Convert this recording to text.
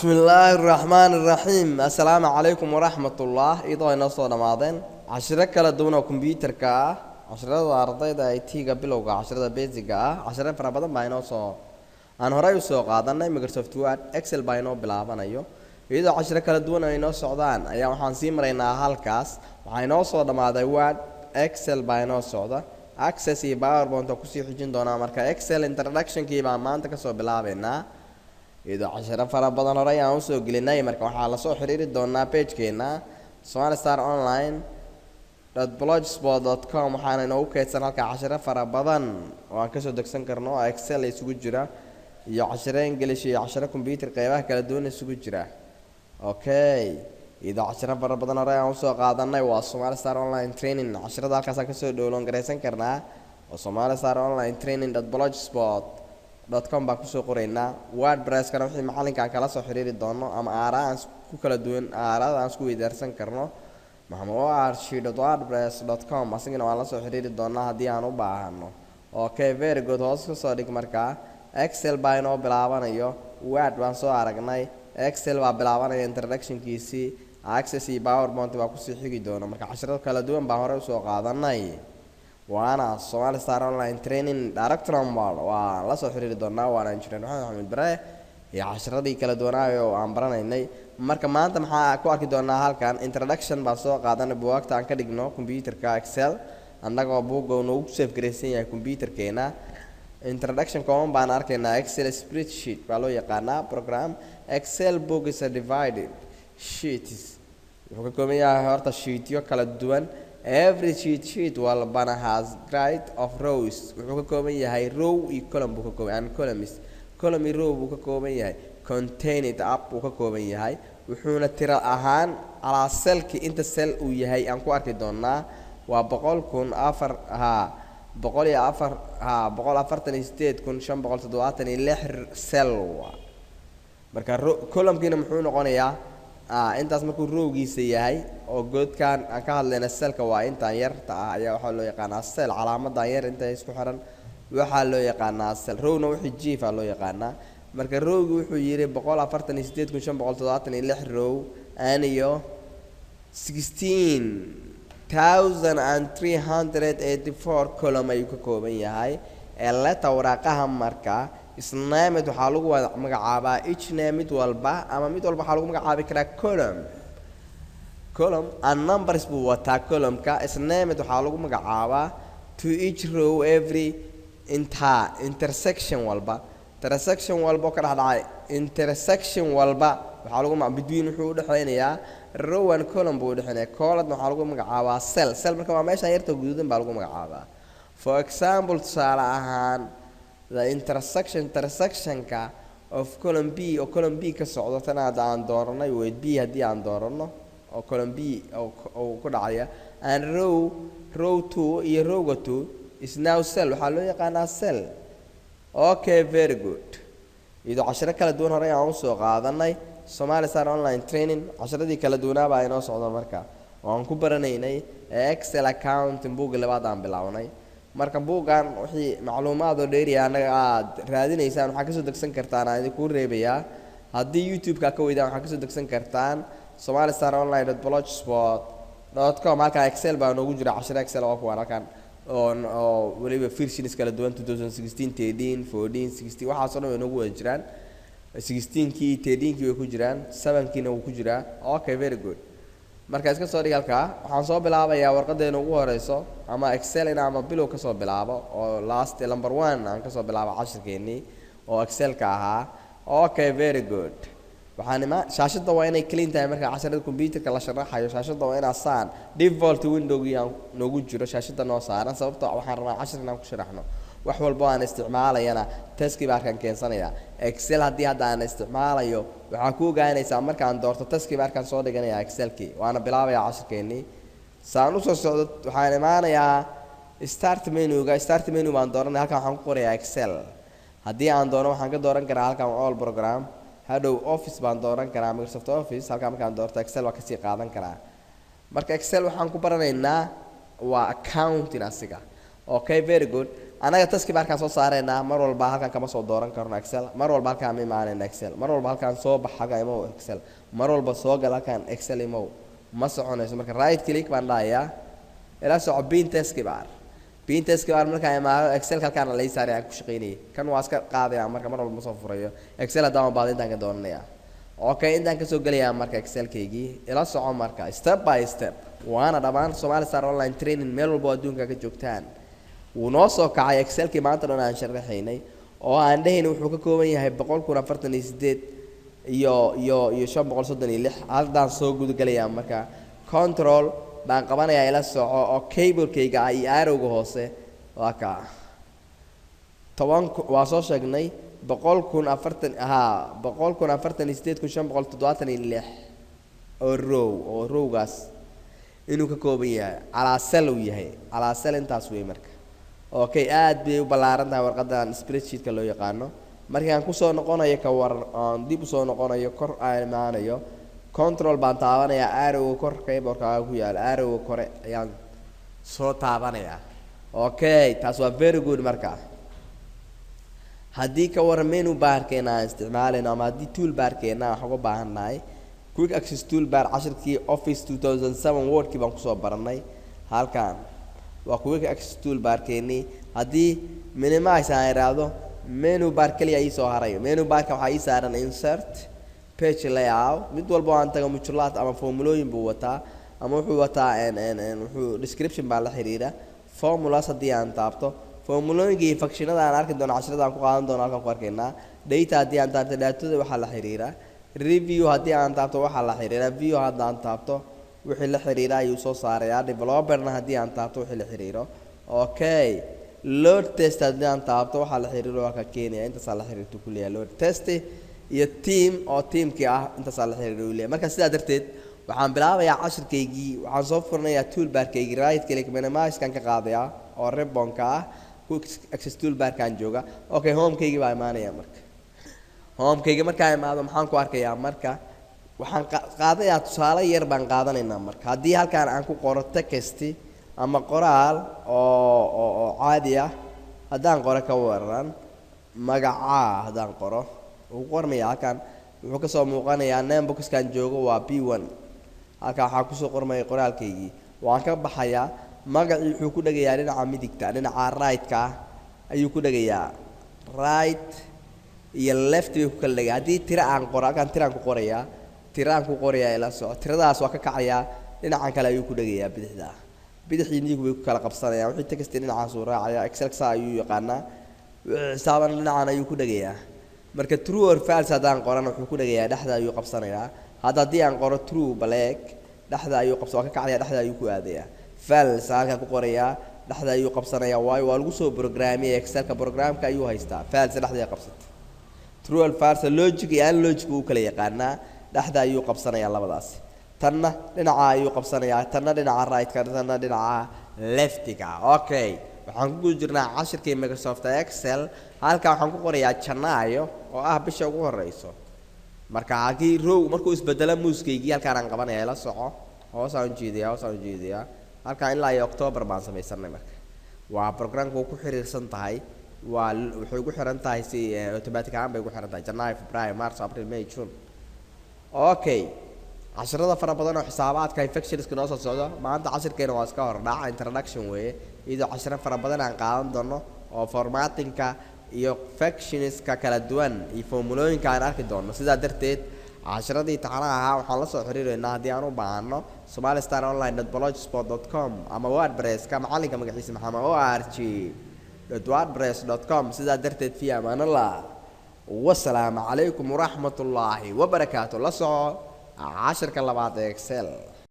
Bismillaahi raxmaani raxiim. Assalaamu calaykum waraxmatullah. Iyadoo ay noo soo dhammaadeen cashiro kala duwan oo kombyuutarka ah, cashirada ardayda IT-ga bilowga, cashirada basic-ga ah, cashiro fara badan baa inoo soo aan horey usoo qaadanay. Microsoft Word, Excel baa inoo bilaabanayo. Iyadoo cashiro kala duwan ay inoo socdaan ayaa waxaan sii maraynaa halkaas. Waxaa inoo soo dhammaaday Word, Excel baa inoo socda, Access iyo PowerPoint oo kusii xijin doonaa. Marka Excel introductionkii baan maanta kasoo bilaabeynaa, iyadoo cashiro fara badan horey aan usoo gelinay. Marka waxaa lasoo xiriiri doonaa pagekeena somalistar online.blogspot.com. Waxaana inoogu keydsan halkaa cashiro fara badan oo aan kasoo degsan karno oo Excel isugu jira iyo cashiro English iyo cashiro computer qeybaha kala duwan isugu jira. Okay, iyadoo cashiro fara badan horey aan usoo qaadanay, waa Somali Star Online Training. Cashirada halkaasaan kasoo download garaysan karnaa oo somalistar online training.blogspot.com baan kusoo qoraynaa. WordPresskana wixii macalinka aan kala soo xiriiri doono ama aaraa aan ku kala duwan, aaraada aan isku weydaarsan karno, maxamed.wordpress.com, asigana waan la soo xiriiri doonaa haddii aan u baahano. Okay, very good. Hoos kasoo dhig. Markaa Excel baa inoo bilaabanayo. Word baan soo aragnay, Excel baa bilaabanaya introductionkiisii, Access iyo PowerPoint baa kusii xigi doona. Marka cashiro kala duwan baan horey usoo qaadanay, waana Somali Star Online Training direct number waan la soo xiriiri doonaa. Waana Injineer Maxamed Axmed Bare iyo cashiradii kala duwanaayo oo aan baranaynay. Marka maanta maxaa ku arki doonaa halkan? Introduction baan soo qaadanay, buugaagta aan ka dhigno computerka Excel, annagoo buugga uu noogu save garaysan yahay computerkeena. Introduction kooban baan arkaynaa. Excel spreadsheet baa loo yaqaanaa program. Excel book is a divided sheets, wuxuu ka kooban yahay horta sheetyo kala duwan. Every sheet, sheet walbana, has grid of rows, wuxuu ka kooban yahay row iyo column buu ka kooban, and columns, column iyo row buu ka kooban yahay. Contained up buu ka kooban yahay, wuxuuna tiro ahaan calaa cellki inta cell uu yahay aan ku arki doonaa. Waa boqol kun afar ha boqol iyo afar ha 148,576 cell wa. Marka columnkiina muxuu noqonayaa intaas markuu rowgiisa yahay oo godkan aan ka hadlayna. Cellka waa intaan yarta ah ayaa waxaa loo yaqaanaa cell. Calaamadan yar inta isku xiran waxaa loo yaqaanaa cell. Rowna wixii jiifa loo yaqaanaa. Marka rowgi wuxuu yidhi 148,576 row and iyo 16,384 column ayuu ka kooban yahay. Ee letter waraaqaha marka is named, waxaa lagu wada magacaabaa, each name, mid walba ama mid walba waxaa lagu magacaabi karaa column. Column and numbers buu wataa. Columnka is named, waxaa lagu magacaabaa, to each row every intersection walba, intersection walba oo ka dhex dhacay, intersection walba waxaa lagu between, wuxuu udhexeynayaa row and column buu udhexeynaya. Column waxaa lagu magacaabaa cell. Cell marka waa meesha yarta guduudan baa lagu magacaabaa. For example, tusaale ahaan, the intersection, intersectionka, of column B, oo column B ka socdo, tan hadda aan dooranay weyd B, haddii aan doorano oo column B oo ku dhacaya, and row, row two iyo rowga two, is now cell, waxaa loo yaqaanaa cell. Okay, very good. Iyadoo cashiro kala duwan horey aan usoo qaadanay, Somali Star Online Training cashiradii kala duwanaa baa inoo socda. Marka oo aan ku baranaynay Excel accounting, buugga labaad aan bilownay. Marka buuggan wixii macluumaad oo dheeriya annaga aad raadinaysaan waxaa kasoo degsan kartaan, aan idinku reebayaa, haddii YouTube-ka ka weydaan, waxaa kasoo degsan kartaan somalistar online.blogspot.com. Halkan Excel baa noogu jira, cashiro Excel oo kuwaan halkan oo weliba versions kala duwan, 2016, 13, 14, 16, waxaasoo dhan way noogu wada jiraan. 16kii, 13kii way ku jiraan, 7kiina wuu ku jiraa. Okay, very good. Marka iska soo dhig halkaa. Waxaan soo bilaabayaa warqadeena ugu horeyso ama Excel in ama bilow kasoo bilaabo oo last number one aan kasoo bilaabo cashirkeenii oo Excelka ahaa. Okay, very good. Waxaan ima shaashadda waa inay clean tahay. Marka casharada computerka la sharaxayo, shaashadda waa inaa saan default windowgii aan noogu jiro shaashadda noo saaran, sababtoo waxaan rabaa cashir inaan ku sharaxno. Wax walbo aan isticmaalayana taskbarkaan keensanaya. Excel haddii hadda aan isticmaalayo, waxaa ku ogaanaysaa markaan doorto taskbarkaan soo dhiganaya Excelkii, waana bilaabaya cashirkeenii. Saan usoo socdo, waxaan imaanayaa start menuga. Start menu baan dooranaya. Halkan waxaan ku qorayaa Excel. Haddii aan doono, waxaan ka dooran karaa halkan all program. Hadhow Office baan dooran karaa, Microsoft Office. Halkan markaan doorto, Excel waa kasii qaadan karaa. Marka Excel waxaan ku baranaynaa waa accounting asiga. Okay, very good. Anaga taskbarkaan soo saareynaa. Mar walba halkan kama soo dooran karno Excel, mar walba halkaan ma imaanayna Excel, mar walba halkaan soo bax, halkaan imow Excel, mar walba soo gal halkaan Excel imow, ma soconayso. Marka right click baan dhahayaa, ila soco, pin taskbar. Pin taskbar markaan imaado, Excelka halkaan lay saaray aan ku shaqaynayay. Kan waa iska qaadaya. Marka mar walba ma soo furayo Excel. Haddaan baado intaan ka dooranaya. Okay, intaan kasoo gelayaa marka Excelkaygii. Ila soco marka step by step. Waana dhammaan Somali Star Online Training, meel walba oo adduunka ka joogtaan. Wuu noo soo kacay Excelkii maanta dhan aan sharaxaynay oo aan dhehayna wuxuu ka kooban yahay 100,048 iyo 536. Haddaan soo gudagelayaa marka, Control baan qabanayaa, ila soco, oo keyboardkayga ah iyo arrowga hoose. Waa kaa toban waa soo sheegnay, 100,040 haa, 148,576 oo row, oo rowgaas inuu ka kooban yahay, calaa cell uu yahay, calaa cell intaas wey. Marka okay, aad bay u ballaaran tahay warqadan spreadsheetka loo yaqaano. Markaan kusoo noqonayo, ka waran oon dib usoo noqonayo, kor aan imaanayo, Control baan taabanayaa, arrowga kor keyboardkaaga ku yaala, arrowga kore ayaan soo taabanayaa. Okay, taas waa very good. Marka haddii ka waran menu barkeena aan isticmaalayno ama haddii tool barkeena wax uga baahan nahay, quick access tool bar, cashirkii Office 2007 Wordkii baan kusoo baranay. Halkan waa quick access tool barkeenii. Haddii minimize aan idhaahdo, menu bar keliya ii soo harayo. Menu barka waxaa ii saaran insert, page layout. Mid walba oo aan tago mujulaad ama formulooyin buu wataa ama wuxuu wataa wuxuu description baa la xiriira. Formulas haddii aan taabto, formulooyinka iyo functionada aan arki doono casharada aan ku qaadan doono halkan ku arkaynaa. Data haddii aan taabto, datada waxaa la xiriira. Review haddii aan taabto, waxaa la xiriira. View haddaan taabto, wixii la xiriira ayuu soo saarayaa. Developerna haddii aan taabto, wixii la xiriiro. Okay, load test haddii aan taabto, waxaa la xiriiro waa ka keenaya. Intaasaa la xiriirto kuleeyahay, load test iyo theme oo themekii ah, intaasaa la xiriiro uu leeyahay. Marka sidaa darteed waxaan bilaabayaa cashirkaygii. Waxaan soo furanayaa toolbarkaygii, right click, minimizekan ka qaadayaa oo ribbonka ah, quick access toolbarkaan jooga. Okay, homekaygii baa imaanaya. Marka homekayga markaan imaado, maxaan ku arkayaa? Marka waxaan qaadanayaa tusaale yar baan qaadanaynaa. Marka haddii halkaan aan ku qoro text ama qoraal oo caadi ah, haddaan qoro ka waran magacaa, haddaan qoro, wuu qormaya. Halkaan wuxuu kasoo muuqanayaa name boxkan joogo waa B1. Halkaan waxaa kusoo qormaya qoraalkaygii. Waan ka baxayaa. Magacii wuxuu ku dhegayaa dhinaca midigta, dhinaca right-ka ah ayuu ku dhegayaa. Right iyo left bay ku kala dhegaya. Haddii tiro aan qoro halkaan, tiraan ku qorayaa, tiraan ku qorayaa, ila soco. Tiradaas waa ka kacayaa, dhinacan kale ayuu ku dhegayaa, bidixda. Bidix iyo midig bay ku kala qabsanayaan. Wixii text dhinacaas uu raacaya, Excel saa ayuu yaqaanaa. Wixii xisaabana dhinacan ayuu ku dhegayaa. Marka true or false haddaan qorana, wuxuu ku dhegayaa dhexda ayuu qabsanayaa. Hadda haddii aan qoro true, baleeg, dhexda ayuu qabsa, waa ka kacaya, dhexda ayuu ku aadayaa. False halkaan ku qorayaa, dhexda ayuu qabsanayaa, waayo waa lagu soo programiyay. Excelka programka ayuu haystaa. False dhexda ay qabsatay. True or false, logic iyo unlogic uu kala yaqaanaa. Dhexda ayuu qabsanayaa labadaasi. Tanna dhinaca ayuu qabsanayaa, tanna dhinaca right-ka, tanna dhinaca leftiga. Okay, waxaan ku guda jirnaa cashirkii Microsoft Excel. Halkan waxaan ku qorayaa Janaayo oo ah bisha ugu horeyso. Marka halkii row markuu isbedelo, mousekeygii halkaan aan qabanaya, la soco, hoosaan ujeedayaa, hoosaan ujeedayaa, halkaan ilaa iyo October baan samaysanay. Marka waa programka uu ku xiriirsan tahay, waa waxay ugu xiran tahay si automatic ahaan bay ugu xiran tahay: Janaayo, February, March, April, May, June. Okay, casharada fara badan oo xisaabaadka functionska noo soo socdo. Maanta cashirkeena waa iska hordhaca, introduction weeye, iyadoo cashiro fara badan aan qaadan doono oo formattingka iyo functionska kala duwan iyo formulooyinka aan arki doono. Sidaa darteed casharadii taxanaha ahaa waxaan la soo xiriireynaa haddii aan u baahano somalistar online.blogspot.com ama WordPresska macalinka magaciisa maxamed org.wordpress.com. Sidaa darteed fi amaanallah, wasalaamu calaykum waraxmatullaahi wabarakaatu. La soco cashirka labaad ee Excel.